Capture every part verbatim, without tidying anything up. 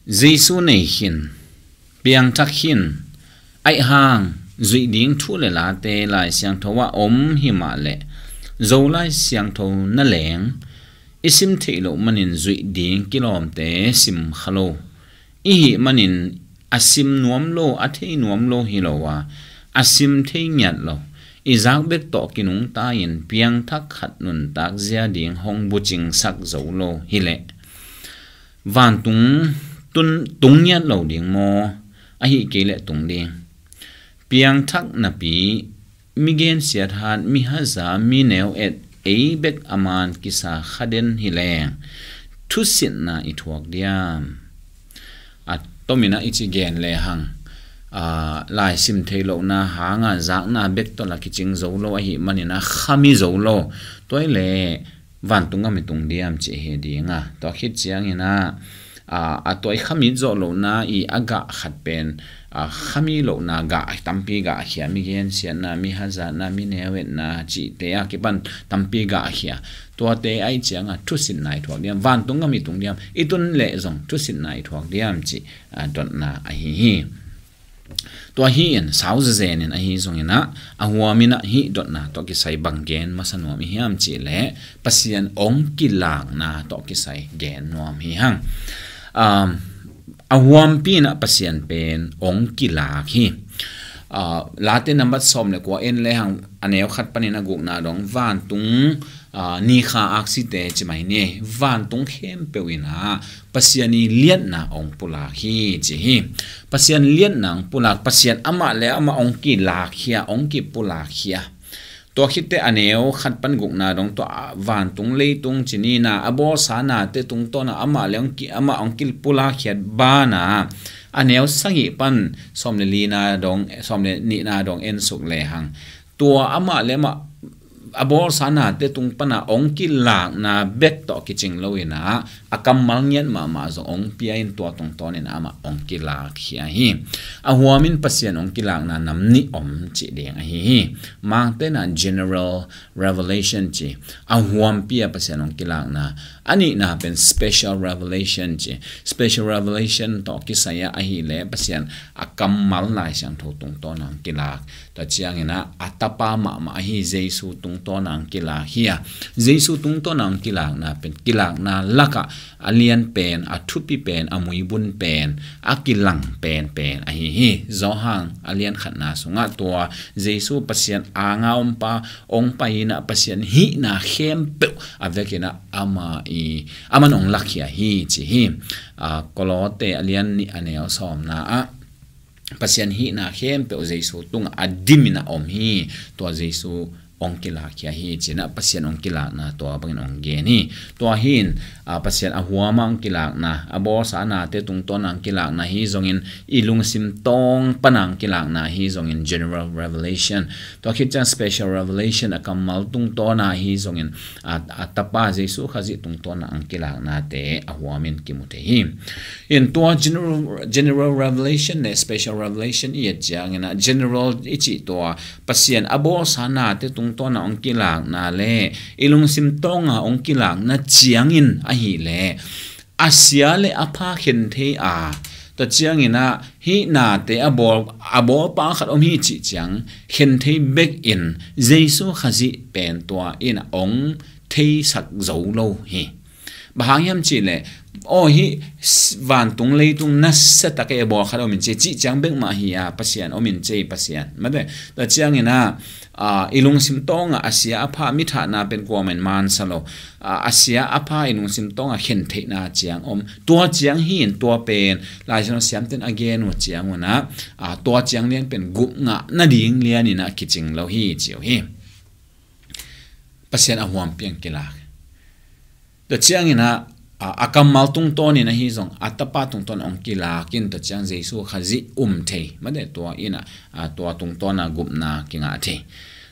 Jesu nei khin, piangthak khin, aih hang zuih ding thu le late Lai Siangtho ah om himah le Zo Lai Siangtho na leng i sim theih loh manin zuih ding kilawmte sim kha lo. I hih manin a sim nuam lo, a thei nuam lo hi lo a, a sim thei ngiat lo, i zak bek tawh kinungta-in piangthak khat nuntak zia ding hong bucingsak zo lo hileh vantung tun, tung ngiat lo ding maw? Ahi kei leh tung ding. Piangthak napi, mi gensiat hat, mi haza, mi neu et, ei bek a man kisa kha den hileng thusitna i thuak diam? A tomin ah i ci gen lehang, aa, laisim thei lohna hanga zakna bek tawh la kicing zo lo ahih manin ah khami zo lo. Tua i leh vantung gam i tung diam cih hi ding a, tua khit ciangin ah, aa, a tua i khami zawh lohna i a gah khat pen, aa, khami lohna gah, tampi gahkhia, mi gensiatna, mi hazatna, mi neu etna cihte a kipan tampi gahkhia. Tuate aih cianga thusitna i thuak diam, vantung gam i tung diam, i tun leh zong thusitna i thuak diam cih, aa, dotna ahi hi. Tua hi in sau zezen in ahi zongin ah, a huamin ah hih dotna tawh kisai bang gen masa nuam i hiam cih leh Pasian ong kilakna tawh kisai gen nuam hi hang. Um, a huampi in ah Pasian pen ong kilak hi. Uh, Late nambat sawm le kua en lehang, a neu khat panin a gukna dong, vantung, aa, ni kha aksite ci mai ni. Vantung khempeuh in ah Pasian i liatna ong pulak hi ci hi. Pasian liatna ong pulak, Pasian amah le amah ong kilakkhia, ong kipulakkhia. Tua khitte a neu khat pan gukna dong tua, aa, vantung leitung ci nina, a bawlsa nate tungtawna amah le ong ki, amah ong kipulakkhiat bana, a neu sagih pan sawm le lina dong, sawm le nihna dong en suk lehang, tua amah le amah a bawlsa nate tung pana ong kilakna bek tawh kicing lo in ah, a kammal ngiat mahmah zong ong pia in tua tungtawn in amah ong kilakkhia hi. A huamin Pasian ong kilakna nam nih om cih ding ahi hi. Mangte na general revelation ci, a huampi a Pasian ong kilakna. A nihna pen special revelation ci. Special revelation tawh kisai ah ahih leh Pasian a kammal Lai Siangtho tungtawn ong kilak. Tua ciangin ah, a tapa mahmah ahi Jesu tungtawn ong kilak hi a. Jesu tungtawn ong kilakna pen, kilakna lakah a lian pen, a thupi pen, a muibun pen, a kilang penpen ahi hi. Johan a lian khatna sungah tua Jesu Pasian anga om pa, ong pai in ah Pasian hihna khempeuh a vekin ah ama i, aman ong lakkhia hi ci hi. Aa, Kolose a lian nih a neu sawmna ah, Pasian hihna khempeuh Jesu tungah a dimin a om hi. Tua Jesu ong kilakkhia hi ci-in ah Pasian ong kilakna tua bangin ong gen hi. Tua hi in, aa, Pasian a huama ong kilakna, a bawlsa nate tungtawn ong kilakna hi zongin, i lungsim tawng pana ong kilakna hi zongin general revelation. Tua khit ciang special revelation a kammal tungtawna hi zongin, aa, a tapa Jesu Khazih tungtawna ong kilaknate a huamin kimu thei hi. In tua general, general revelation le special revelation i et ciangin ah, general i cih tua Pasian a bawlsa nate tungtawna ong kilakna le i lungsim tawnga ong kilakna ciangin ahih leh a sia le a pha khen thei a, tua ciangin ah hih nate a bawl, a bawlpa khat om hi cih ciang khen thei bekin Jesu Khazih pen tua in ah ong theisak zo lo hi. Bang hang hiam cih leh, aw, hih s-, vantung leitung nasia tak a bawl khat om in ci, cih ciang bek mah hi a, Pasian om in ci, Pasian. Mate, tua ciangin ah, aa, i lungsim tawnga a sia a pha, mi thahna pen kuamah in mansa lo. Aa, a sia a pha i lungsim tawnga khen theihna ciang om. Tua ciang hi in tua pen, Lai Siangtho siamten a gen uh ciang un ah, aa, tua ciang lian pen gupna ding lian in ah kicing lo hi ci uh hi. Pasian a huampi ong kilak. Tua ciangin ah, a, a kammal tungtawnin ahi zong, a tapa tungtawn ong kilak in tua ciang Jesu Khazih um thei. Mate tua in ah, a, tua tungtawna gupna kingah thei.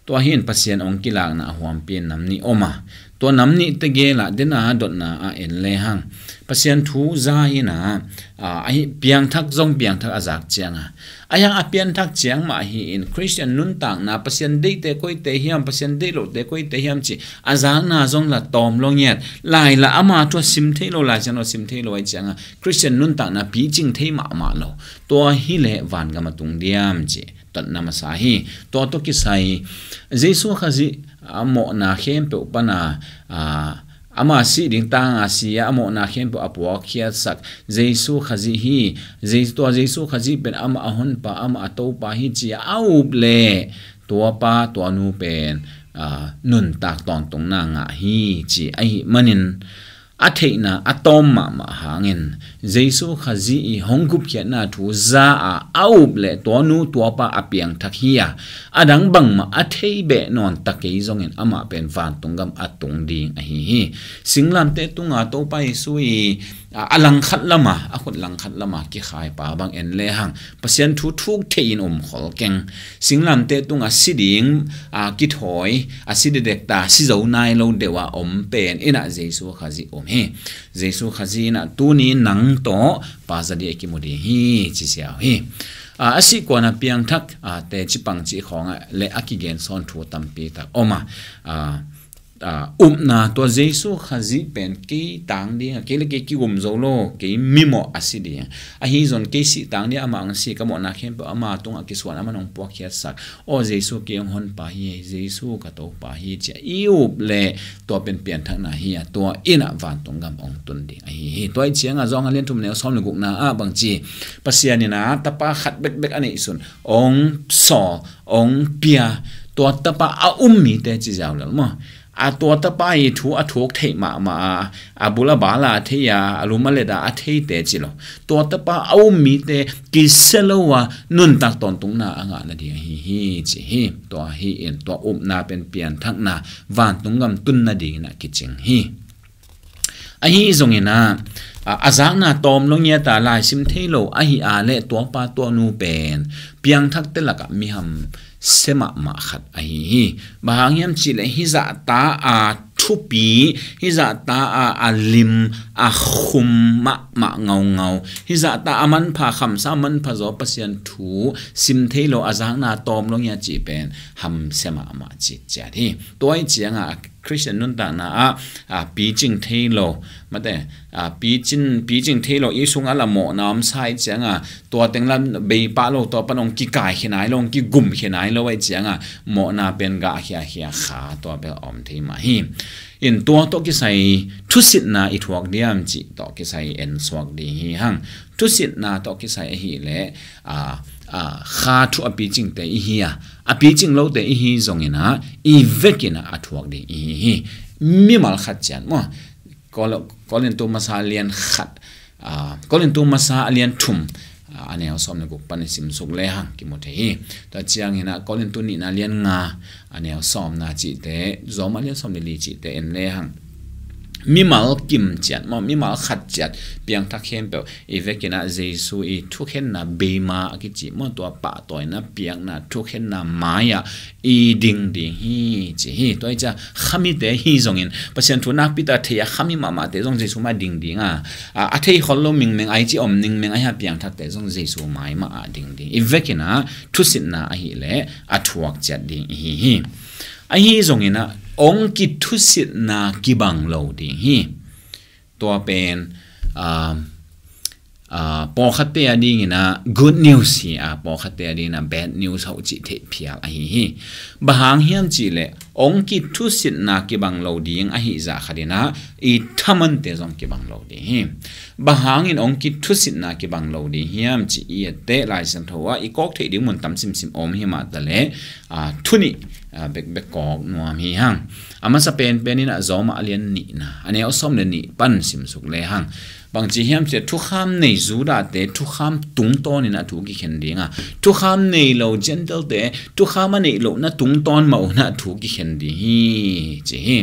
Tua hi in Pasian ong kilakna a huampi in nam nih om a. Tua nam nih tegel ah dena dotna a en lehang, Pasian thu za in a, a, ahi piangthak zong piangthak a zak cianga, a hiang a pianthak ciang mah hi in Khristian nuntakna, Pasian deihte koite hiam, Pasian deih lohte koite hiam ci a zakna zong la tawm lo ngiat. Lai la ama thu a sim thei lo, Lai Siangtho a sim thei lo ahi cianga Khristian nuntakna picing thei mahmah lo. Tua hi leh vangam a tung diam ci totna masa hi. Tua tawh kisai Jesu Khazih a mawhna khempeuh pana, a, ama sih ding tanga si a, a mawhna khempeuh a puakkhiatsak Jesu Khazih hi. Jesu, tua Jesu Khazih pen amah a honpa, amah a Topa hi ci a a up leh tuapa tuanu pen, a, nuntak tawntungna ngah hi ci ahi manin, a theihna a tawm mahmah hangin Jesu Khazih i hong gupkhiatna thu za a a up leh tuanu tuapa a piangthak hi a, a dang bangmah a thei beh nawn ta kei zongin amah pen vantung gam a tung ding ahi hi. Singlamteh tunga Topa Jesu i, a, a langkhat lama, a khut langkhat lama kikhaipa bang en lehang Pasian thu thuk thei in um khol keng. Singlamteh tunga si ding, a, kithawi, a si dekdek ta, si zo nai lo deuh a om pen in a Jesu Khazih um hi. Jesu Khazih in a tuni nang tawh Pa za ding a kimu ding hi ci siau hi. A, a sih kuan a piangthak, a, teci pang cih khawng ah leh a kigen sawn thu tampi tak om a, a, a, upna tua Jesu Khazih pen kei tang ding a, kei leh kei kigum zo lo, kei mimawh a si ding. Ahi zong kei sih tang ding a, amah hong si, ka mawhna khempeuh ama tungah kisuan, aman hong puakkhiatsak. Aw Jesu, kei hong honpa hi, Jesu ka Topa hi ci a i up leh tua pen pianthakna hi a, tua in a vantung gam hong tun ding ahi hi. Tua i cianga Johan a lian thum neu sawm le gukna ah bang ci, Pasian in a tapa khat bekbek a neihsun hong sawl, hong pia, tua tapa a um mite ci ziau lel maw? A tua tapa i thu a thuk theih mahmah a, a bul a bal a thei a, a lum a let a a theite ci lo. Tua tapa a um mite kisia lo a nuntak tawntungna a ngah nading ahi hi ci hi. Tua hi in tua upna pen pianthakna, vantung gam tun nadingin a kicing hi. Ahi zongin a, a, a zakna tawm lo ngiat a, laisim thei lo ahi a leh tuapa tuanu pen piangthakte lakah mi hamsia mahmah khat ahi hi. Bang hang hiam cih leh hih zahta a thupi, hih zahta a, a lim, a khum mahmah ngaungau, hih zahta a manpha, khamsa manpha zaw Pasian thu sim thei lo, a zakna tawm lo ngiat cih pen hamsia mahmah cih ciat hi. Tua i cianga Khristian nuntakna ah, a, picing thei lo, mate, a, picin, picing thei lo, i sungah la mawhna om sa i cianga, tua teng la bei pah lo, tua pan hong kikai khia nai lo, hong kigum khia nai lo i cianga, mawhna pen gah khiakhia kha, tua bel om thei mah hi. In tua tawh kisai thusitna i thuak diam cih tawh kisai en suak ding hi hang. Thusitna tawh kisai ahi leh, a, a, kha thu a picingte i hi a, a picing lote i hi zongin a, i vekin a, a thuak ding i hi hi. Mimal khat ciat maw? Kol-, Korintu masa lian khat, a, Korintu masa a lian thum, a, a neu sawm le guk pan i simsuk lehang kimu thei hi. Tua ciangin a Korintu nihna lian nga, a neu sawmna cihte, Roma lian sawm le li cihte en lehang, mimal kim ciat maw, mimal khat ciat piangthak khempeuh i vekin a Jesu i thukhenna beima a kici maw, tua pahtawina, piakna, thukhenna mai-ah i ding ding hi ci hi. Tua i cia khamite hi zongin Pasian thu nakpi tak a thei a khami mahmahte zong Jesu mai ding ding a, a, a thei khol lo mingmeng, a i ci om ningmeng a hia piangthakte zong Jesu mai mah a ding ding i vekin a thusitna ahi leh a thuak ciat ding i hi hi. Ahi zongin a hong kithusitna kibang lo ding hi. Tua pen, a, a, pawlkhatte a dingin a good news hi a, pawlkhatte a dingin a bad news hoh cih theih phial ahi hi. Bang hang hiam cih leh hong kithusitna kibang lo ding ahi zah khatin a i thamante zong kibang lo ding hi. Bang hangin hong kithusitna kibang lo ding hiam cih i etteh Lai Siangtho ah i kawk theih ding mun tam simsim om hi mah ta leh, a, thu nih, a, bekbek kawk nuam hi hang. A masa penpen in a Roma a lian nihna, a neu sawm le nih pan simsuk lehang, bang ci hiam cih leh thukham nei Judahte thukham tungtawnin a thu kikhen ding a, thukham nei lo Gentilte thukham a neih lohna tungtawn mah un a thu kikhen ding hi, ci hi.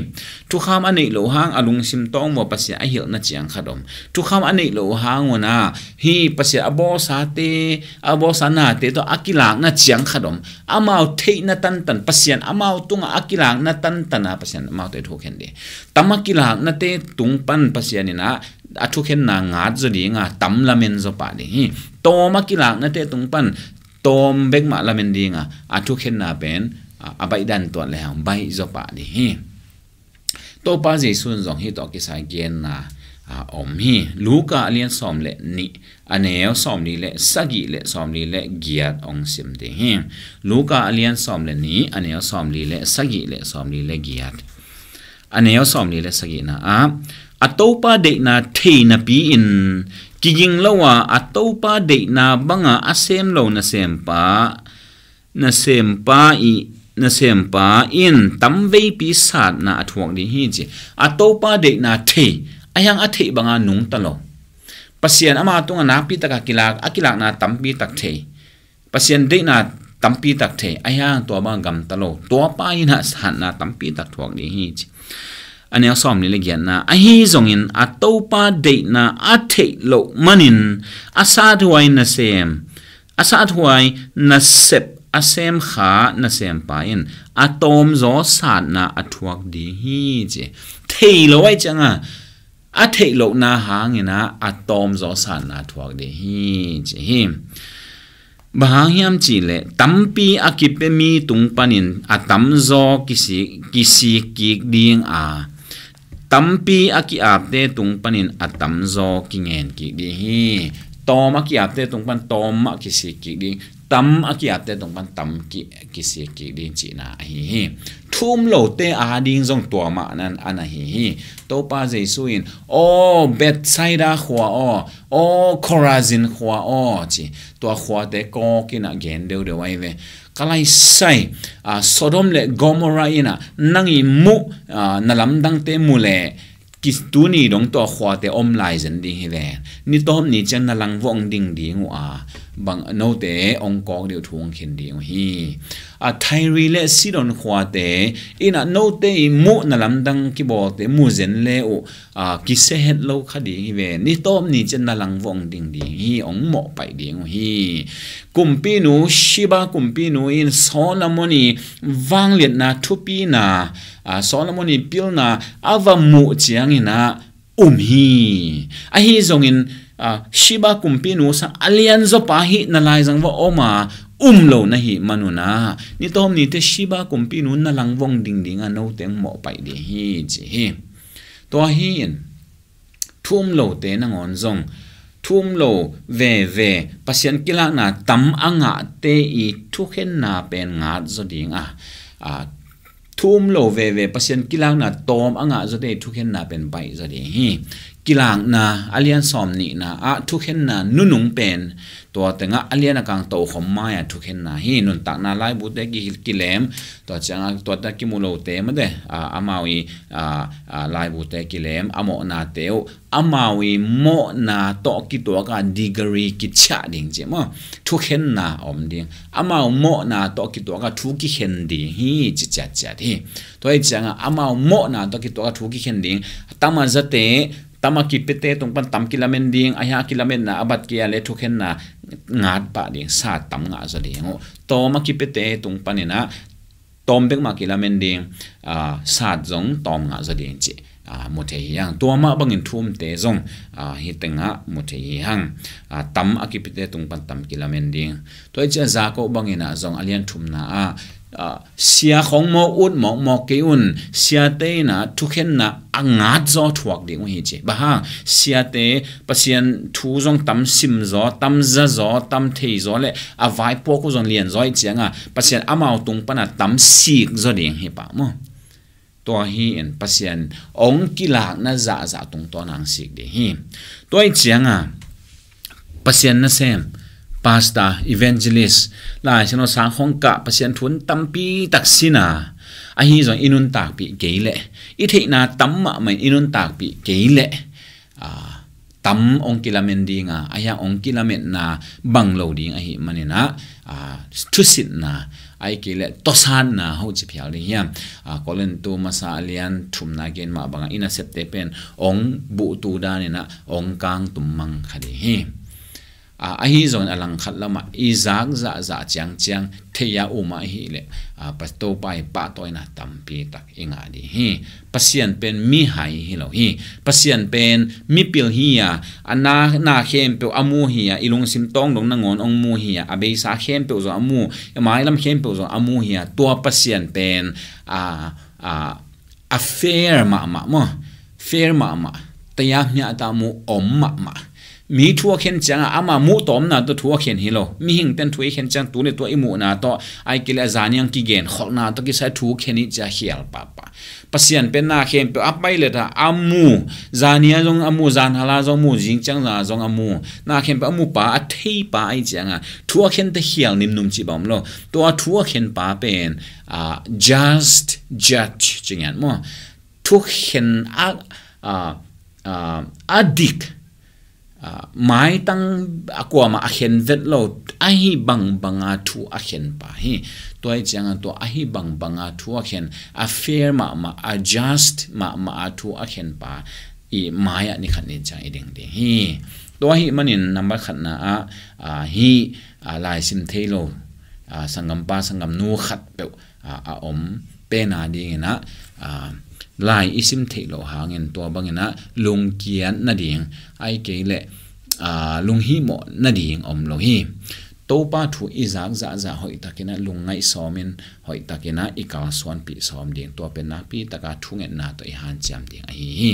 Thukham a neih loh hang a lungsim tawng vua Pasian a hilhna ciang khat om. Thukham a neih loh hang un ah hi Pasian a bawlsate, a bawlsa nate tawh a kilakna ciang khat om. Amau theihna tantan, Pasian amau tungah a kilakna tantan a Pasian amaute thukhen ding. Tam a kilaknate tung pan Pasian in ah a thukhenna ngat zaw ding a, tam lamen zaw pah ding hi. Tawm a kilaknate tung pan tawm bek mah lamen ding a, a thukhenna pen a, a baih dan tuat le hang baih zaw pah ding hi. Topa Jesu in zong hih tawh kisai genna a om hi. Luka a lian sawm le nih, a neu sawmli le sagih le sawmli le giat hong sim ding hi. Luka a lian sawm le nih, a neu sawmli le sagih le sawmli le giat. A neu sawmli le sagihna ah, a Topa deihna thei napi-in kiging lo a, a Topa deihna banga a sem lo nasempa, nasempa i, nasempa in tamveipi satna a thuak ding hi, ci. A Topa deihna thei, a hiang a theih banga nungta lo. Pasian ama tungah nakpi taka kilak, a kilakna tampi tak thei. Pasian deihna tampi tak thei, a hiang tua banga gamta lo. Tuapa in ah satna tampi tak thuak ding hi, ci. A neu sawmli le giatna, ahi zongin a Topa deihna a theih loh manin a sathuai nasem, a sathuai nasep a semkha nasempa in a tawmzaw satna a thuak ding hi, ci. Thei lo ahih cianga a theih lohna hangin ah a tawmzaw satna thuak ding hi, ci hi. Bang hang hiam cihleh tampi a kipia mi tung panin a tamzaw kisik, kisik kik ding a, tampi a ki-apte tung panin a tamzaw kingen kik ding hi. Tawm a ki-apte tung pan tawm mah kisik kik ding, tam a ki-apte tung pan tam ki, kisik kik ding cihna ahi hi. Thu um lote ading zong tua mah nan an ahi hi. Topa Jesu in, "Aw Bethsaida khua aw, aw Khorazin khua aw," ci. Tua khuate kawk in ah gen deuhdeuh ahi ve. Ka laisai, a, Sodom le Gomorrah in ah nang i muh, a, na lamdangte mu leh, ki, tuni dong tua khuate om lai zen ding hi ven. Ni tawp ni ciang na langvuah hong ding ding uh a, bang note hong kawk ding uh thu hong khen ding uh hi. A, Tyre le Sidon khuate in ah note i muh na lamdang kibawlte mu zen le uh, a, kisia het lo kha ding hi ve. Ni tawp ni ciang na langvuah hong ding ding hi, hong mawhpaih ding uh hi. Kumpinu, Sheba kumpinu in Solomon i vangliatna thupina, a, Solomon i pilna a va muh ciangin ah um hi. Ahi zongin, a, Sheba kumpinu sang a lianzaw pa hih na laizang va om a, um lo na hih manun ah, ni tawp nite Sheba kumpinu na langvuah hong ding ding a, note hong mawhpaih ding hi, ci hi. Tua hi in, thu um lote nangawn zong, thu um lo veve, Pasian kilakna tam a ngahte i thukhenna pen ngat zaw ding a, a, thu um lo veve, Pasian kilakna tawm a ngah zawte i thukhenna pen baih zaw ding hi. Kilakna a lian sawm nihna ah thukhenna nunung pen, tua tengah a lian a kang tokhom mai-a thukhenna hi. Nuntakna laibute ki, kilem, tua ciangah tua tengah kimu lote mate, a, amau i, a, a, laibute kilem, a mawhnate uh, amau i mawhna tawh kituaka degree kiciah ding ci maw. Thukhenna om ding. Amau mawhna tawh kituaka thu kikhen ding hi, ci ciatciat hi. Tua hi ciangah amau mawhna tawh kituaka thu kikhen ding. Tam a zate, tam a kipiate tung pan tam kilamen ding, a hiang a kilametna a bat kei a le thukhenna ngat pah ding, sat tam ngah zaw ding uh. Tawm a kipiate tung panin ah tawm bek mah kilamen ding, a, sat zong tawm ngah zaw ding cih, a, mu thei hi hang. Tua mah bangin thu umte zong, a, hih tengah mu thei hi hang. A, tam a kipiate tung pan tam kilamen ding. Tua hi ciah Jakob bangin ah zong a lian thumna ah, a, sia khong mawk ut mawkmawk kei un, siate in ah thukhenna a ngat zaw thuak ding uh hi ci. Bang hang, siate Pasian thu zong tam sim zaw, tam za zaw, tam thei zaw le a vaipuak uh zong lian zaw hi ciangah Pasian amau tung pana tam sik zaw ding hi pah maw. Tua hi in Pasian hong kilakna zahzah tungtawn hong sik ding hi. Tua hi ciangah Pasian nasem, pastor, evangelist, Lai Siangtho sang khong kah, Pasian thu tampi tak sin a, ahi zong i nuntakpih kei leh, i theihna tam mahmah in i nuntakpih kei leh, a, tam hong kilamen ding a, a hiang hong kilametna bang lo ding ahih manin ah, a, thusitna, Ahih kei leh tawsanna ho ci phial ding hiam? A, Korintu masa a lian thumna gen mah bangah i nasepte pen ong buhtu danin ah ong kangtum mang kha ding hi. A, ahi zongin a langkhat lamah i zak zahzah ciangciang thei a um ahih leh, a, Topa i pahtawina tampi tak i ngah ding hi. Pasian pen mihai hi lo hi. Pasian pen mipil hi a, a na, na khempeuh a mu hi a, i lungsim tawng dong nangawn ong mu hi a, a beisa khempeuh zong a mu, a mailam khempeuh zong a mu hi a, tua Pasian pen, a, a, a fair mahmah maw, fair mahmah, tayamhiah ta mu om mahmah. Mi thu a khen ciangah ama muh tawmna tawh thu a khen hi lo. Mihingten thu i khen ciang tu le tua i muhna tawh, ahih kei leh a zaniang kigen kholhna tawh kisai thu khen i cia khial pahpah. Pasian pen na khempeuh a pailet a a mu, zania zong a mu, zanhala zong a mu, zingciang zong a mu, na khempeuh a mu pa, a thei pa ahih ciangah thu a khente khial nimnum cih bang om lo. Tua thu a khen pa pen, a, just judge ci ngiat maw? Thu khen a, a, a, a dik, a, maitang a kuamah a khen vet lo, ahi bangbanga thu a khen pa hi. Tua ahih ciangah tua ahi bangbanga thu a khen, a fair mahmah, a just mahmah a thu a khen pa i mai-ah ni khat ni ciang i ding ding hi. Tua ahih manin number khatna ah, a, hih, a, laisim thei lo, a, sanggampa sanggamnu khatpeuh, a, a om pen a dingin ah, a, lai i sim theih loh hangin tua bangin ah lungkiat nading, ahih kei leh, a, lunghimawh nading om lo hi. Topa thu i zak zahzah hoihtakin ah lungngaih sawmin, hoihtakin ah i kalsuanpih sawm ding, tua pen nakpi taka thungetna tawh i hanciam ding ahi hi.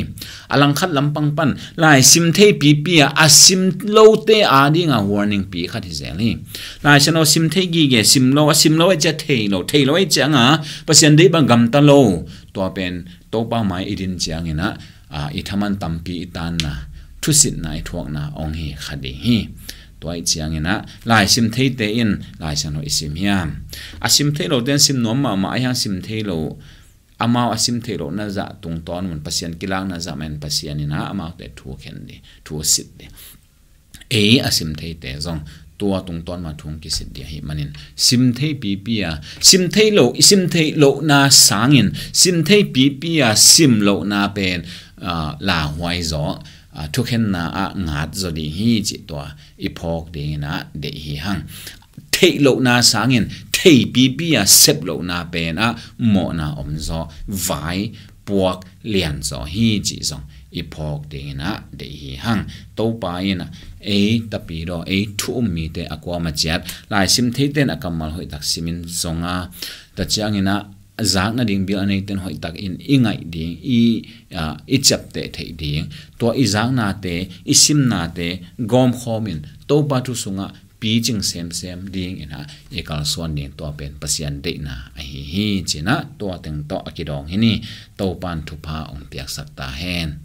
A langkhat lampang pan laisim thei pipi a, a sim lote a dinga warning pi khat hi zel hi. Laisiangtho sim thei gige, sim lo, a sim lo ahih ciang thei lo, thei lo ahih cianga Pasian deih bang gamta lo. Tua pen Topa mai i din ciangin ah, a, i thaman tampi i tanna, thusitna i thuakna ong hi kha ding hi. Tua ahih ciangin ah laisim theite in Laisiangtho i sim hiam? A sim thei lote in sim nuam mahmah, ahi hang sim thei lo, amau a sim theih lohna zah tungtawn mun Pasian kilakna zah mah in Pasian in ah amaute thu khen ding, thu sit ding. Ei a sim theite zong tua tungtawn mah thu kisit ding ahih manin sim thei pipi a, sim thei lo, i sim theih lohna sangin sim thei pipi a sim lohna pen, a, lauhuai zaw, a, thukhenna ah ngat zaw ding hi cih tua i phawk dingin ah deih hi hang. Theih lohna sangin thei pipi a sep lohna pen ah mawhna om zaw, vai puak lian zaw hi cih zong i phawk dingin ah deih hi hang. Topa in ah ei tapidaw, ei thu um mite a kuama ciat laisim theite in a kammal hoihtak simin zong a, tua ciangin ah zak nading bil a neite in hoihtakin i ngaih ding, i, a, i ciapteh theih ding, tua i zaknate, i simnate gawmkhawmin Topa thu sungah picing semsem dingin ah i kalsuan ding, tua pen Pasian deihna ahi hi ci-in ah tua teng tawh a kidawng hi ni. Topa in thupha ong piaksak ta hen.